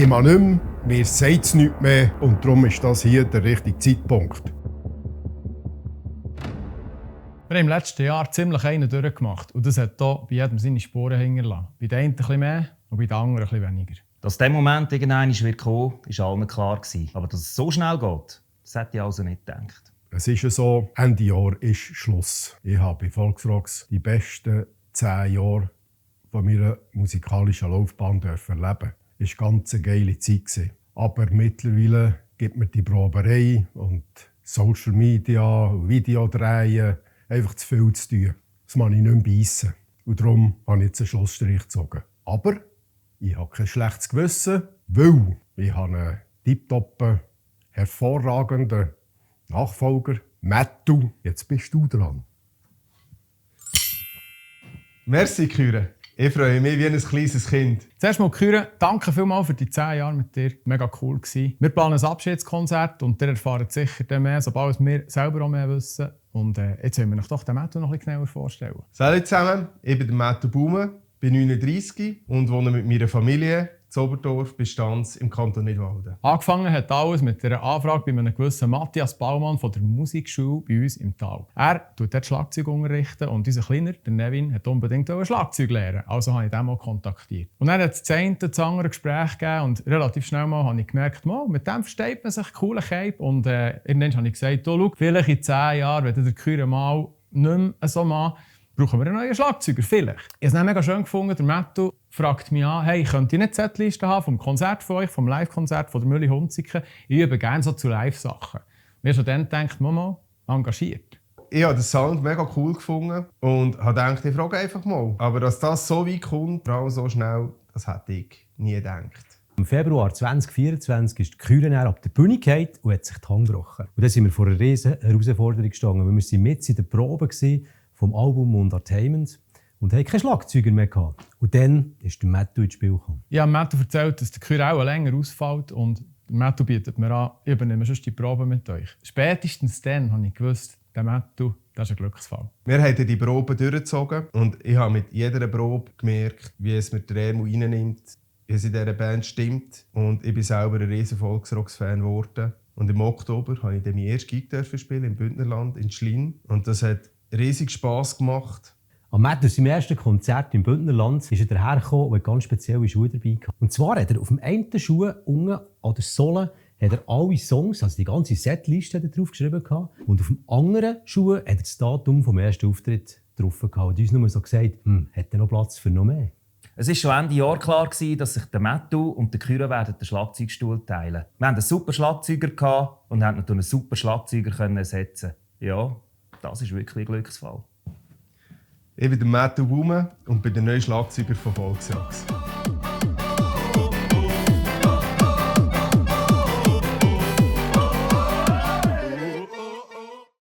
Ich mag nicht mehr, mir sagt es nichts mehr und darum ist das hier der richtige Zeitpunkt. Wir haben im letzten Jahr ziemlich einen durchgemacht und das hat hier bei jedem seine Spuren hinterlassen. Bei den einen ein bisschen mehr und bei den anderen ein bisschen weniger. Dass dieser Moment irgendwann wird kommen, war allen klar. Aber dass es so schnell geht, das hätte ich also nicht gedacht. Es ist ja so, Ende Jahr ist Schluss. Ich habe bei Volksrocks die besten 10 Jahre von meiner musikalischen Laufbahn erleben. Es war eine ganz geile Zeit. Aber mittlerweile gibt mir die Proberei und Social Media und Videodrehen einfach zu viel zu tun. Das kann ich nicht mehr beissen. Und darum habe ich jetzt einen Schlussstrich gezogen. Aber ich habe kein schlechtes Gewissen, weil ich habe einen tipptoppen, hervorragenden Nachfolger, Mattu. Jetzt bist du dran. Merci, Küre. Ich freue mich wie ein kleines Kind. Zuerst mal, Küre, danke vielmals für die 10 Jahre mit dir. Mega cool gewesen. Wir planen ein Abschiedskonzert und ihr erfahrt sicher mehr, sobald wir selber auch mehr wissen. Und jetzt wollen wir euch doch den Mattu noch ein bisschen genauer vorstellen. Salut zusammen, ich bin der Mattu Baume, bin 39 und wohne mit meiner Familie in Oberdorf bei Stanz im Kanton Nidwalden. Angefangen hat alles mit einer Anfrage bei einem gewissen Matthias Baumann von der Musikschule bei uns im Tal. Er tut dort Schlagzeug unterrichten und unser Kleiner, der Nevin, hat unbedingt Schlagzeug lernen. Also habe ich den mal kontaktiert. Und dann hat es das andere Gespräch gegeben und relativ schnell mal habe ich gemerkt, mit dem versteht man sich, cooler Cape. Und irgendwann habe ich gesagt, schau, vielleicht in 10 Jahren, wenn der Küre mal nicht mehr so macht, brauchen wir einen neuen Schlagzeuger, vielleicht. Ich habe es mega schön gefunden, der Mattu fragt mich an, hey, könnt ihr nicht Setliste haben vom Konzert von euch, vom Live-Konzert von der Mülli Hunziken? Ich übe gerne so zu Live-Sachen. Mir schon dann gedacht, Mama, engagiert. Ich habe den Sound mega cool gefunden und habe gedacht, ich frage einfach mal. Aber dass das so weit kommt, vor allem so schnell, das hätte ich nie gedacht. Im Februar 2024 ist die Küre ab der Bühne gefallen und hat sich die Hand gebrochen. Und dann sind wir vor einer riesen Herausforderung gestanden, weil wir sind mit in der Probe vom Album Entertainment und hatten keinen Schlagzeuger mehr gehabt. Und dann ist der Mattu ins Spiel gekommen. Ich habe Mattu erzählt, dass der Küre auch länger ausfällt und Mattu bietet mir an, ich übernehme sonst die Probe mit euch. Spätestens dann habe ich gewusst, der Mattu, das ist ein Glücksfall. Wir haben die Probe durchgezogen und ich habe mit jeder Probe gemerkt, wie es mir der Ärmel reinnimmt, wie es in dieser Band stimmt. Und ich bin selber ein riesen Volksrocks-Fan geworden. Und im Oktober durfte ich dann meinen ersten Gig spielen im Bündnerland, in Schlien. Und das hat riesig Spass gemacht. Am Mattu, seinem ersten Konzert im Bündnerland, ist er dahergekommen und hat ganz spezielle Schuhe dabei gehabt. Und zwar hat er auf dem einen Schuh unten an der Sohle hat er alle Songs, also die ganze Setliste drauf geschrieben gehabt. Und auf dem anderen Schuh hat er das Datum vom ersten Auftritt drauf gehabt. Und uns nur so gesagt, hat er noch Platz für noch mehr? Es war schon Ende Jahr klar, dass sich der Mattu und der Küre den Schlagzeugstuhl teilen. Wir hatten einen super Schlagzeuger und konnten einen super Schlagzeuger ersetzen. Ja, das ist wirklich ein Glücksfall. Ich bin der Mattu Baume und bin der neue Schlagzeuger von Volksrocks.